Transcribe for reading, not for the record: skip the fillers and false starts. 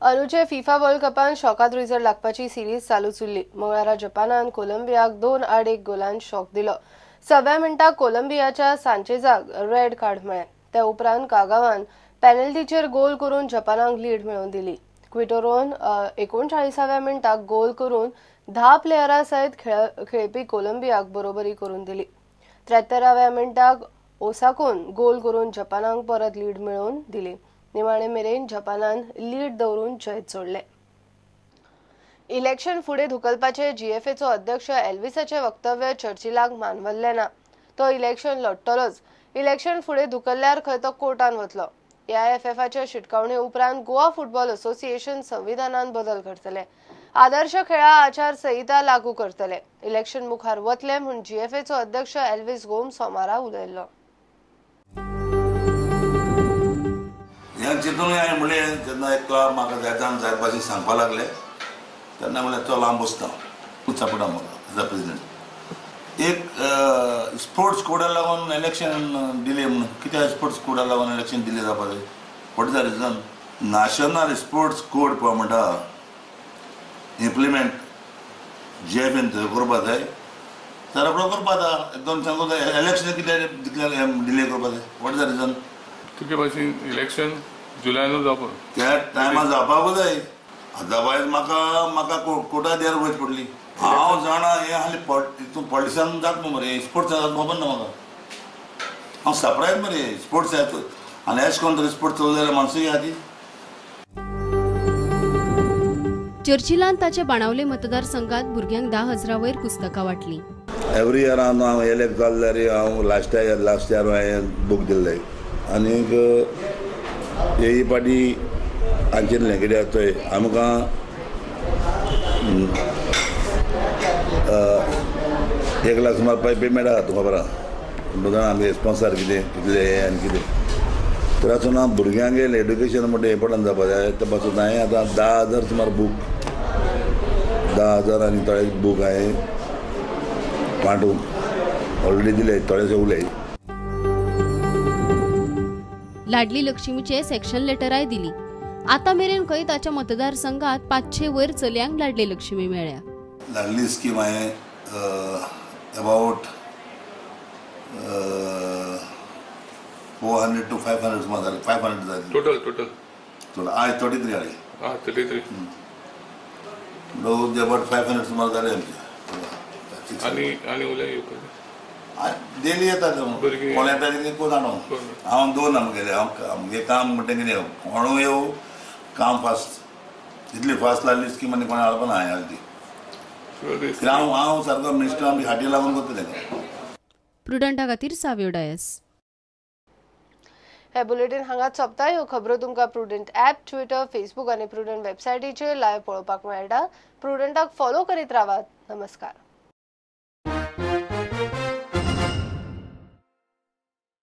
अंदूचे FIFA world कपान शॉकात result लागपाची series चालूच उरली. मंगळारा जपानान कोलंबियाक 2-1 गोलान शॉक दिलो. 6व्या मिनटाक कोलंबियाच्या सांचेजाक रेड कार्ड मेळ्ळें. त्या उपरांत कागावान पेनल्टीचेर गोल करून जपानाक लीड मेळोवन दिली. क्विटोरोन 39व्या मिनटाक गोल करून 10 प्लेयरां सयत खेळपी कोलंबियाक बरोबरी करून दिली. 73व्या मिनटाक ओसाकोन गोल करून जपानाक परत लीड मेळोवन दिली. निमाणे मेरेन जपानान लीड दवरून जैत जोडले. इलेक्शन फुडें धुकलपाचे जीएफएचो अध्यक्ष एल्विसाचे वक्तव्य चर्चिलाक मानवल्ले ना. तो इलेक्शन लढटलोच. इलेक्शन फुडें धुकल्ल्यार खंय तो कोर्टान वतलो. एआयएफएफाच्या शिटकावणे उपरांत गोवा फुटबॉल असोसिएशन संविधानान बदल करतले. आदर्श खेळा आचार संहिता लागू करतले. इलेक्शन मुखार वतले म्हूण जीएफएचो अध्यक्ष एल्विस गोम्स सोमारा उलयल्लो. हें चिंतून हांवें म्हणलें जेन्ना एक क्लब म्हाका जायतान जाय भाशेन सांगपाक लागले तेन्ना म्हणलें चल हांव बसता सपोर्टा म्हाका एज अ प्रेसिडेंट. एक स्पोर्ट्स कोडा लागून इलेक्शन डिले म्हणून कित्याक स्पोर्ट्स कोडा लागून इलेक्शन डिले जावपा जाय? What is the reason? National sports code पळय म्हणटा इम्प्लिमेंट जीएफएन थंय करपा जाय तर रोखडो करपा जाता. एकदम सांगू इलेक्शन कित्याक डिले करपा जाय? What is the reason? तुजे भाशेन इलेक्शन जुलयानूच जावपा त्या टायमार जावपाकूच जाय. अदरवायज म्हाका म्हाका कोर्टा देर वयच पडली. हांव जाणा हें हाली हितून पॉलिटिक्सान जाता मरे, स्पोर्ट्सान जाता खबर ना म्हाका. हांव सरप्रायज मरे स्पोर्ट्स आनी एश कोन तरी स्पोर्ट्स चलता जाल्यार मानसूय आहा ती. चर्चिलान ताच्या बाणावले मतदारसंघात भुरग्यांक 10,000 वयर पुस्तकां वाटली. एवरी इयर हांव एलेक्ट जालें जाल्यार हांव लास्ट इयर हांवें बूक दिल्ले आनीक हेय पाटी हांचेर कित्याक थंय आमकां 1 लाख सुमार पळय पेमेंट आहा तुका खबर आहा. आमगे स्पॉन्सर कितें कितले हें आनी कितें तर आसून भुरग्यांगेर एड्युकेशन म्हणटा इम्पोर्टंट जावपा जाय. ते पासून हांवें आतां 10,000 सुमार बूक 10,000 आनी थोडे बूक हांवें वांटून ऑलरेडी दिले, थोडेशे उलय. लाडली लक्ष्मीचे सेक्शन लेटराय दिली. आता मेरेन खंय ताच्या मतदारसंघात 500 वयर चलयांक लाडली लक्ष्मी मेळ्ळ्या. लाडली स्कीम हांवें अबावट 400 to 500 सुमार जाले. 500 जाले टोटल टोटल टोटल आयज 33 जाले. आं 33 अबावट 500 सुमार जाले आमचे. आनी आनी उलय डेली येता कोण येता कितें कोण जाणो. हांव दोन आमगेले हांव आमगे काम म्हणटा कितें कोणूय येवं काम फास्ट इतली फास्ट लागली स्कीम आनी कोणें हाडपा ना हांवें हाडली ती. हांव हांव सारको मिनिस्टर आमी फाटी लागून करता तेका. प्रुडंटा खातीर सावियो डायस. हे बुलेटिन हांगाच सोंपता. ह्यो खबरो तुमकां प्रुडंट ॲप, ट्विटर, फेसबूक आनी प्रुडंट वेबसायटीचेर लायव्ह पळोवपाक मेळटा. प्रुडंटाक फॉलो करीत रावात. नमस्कार.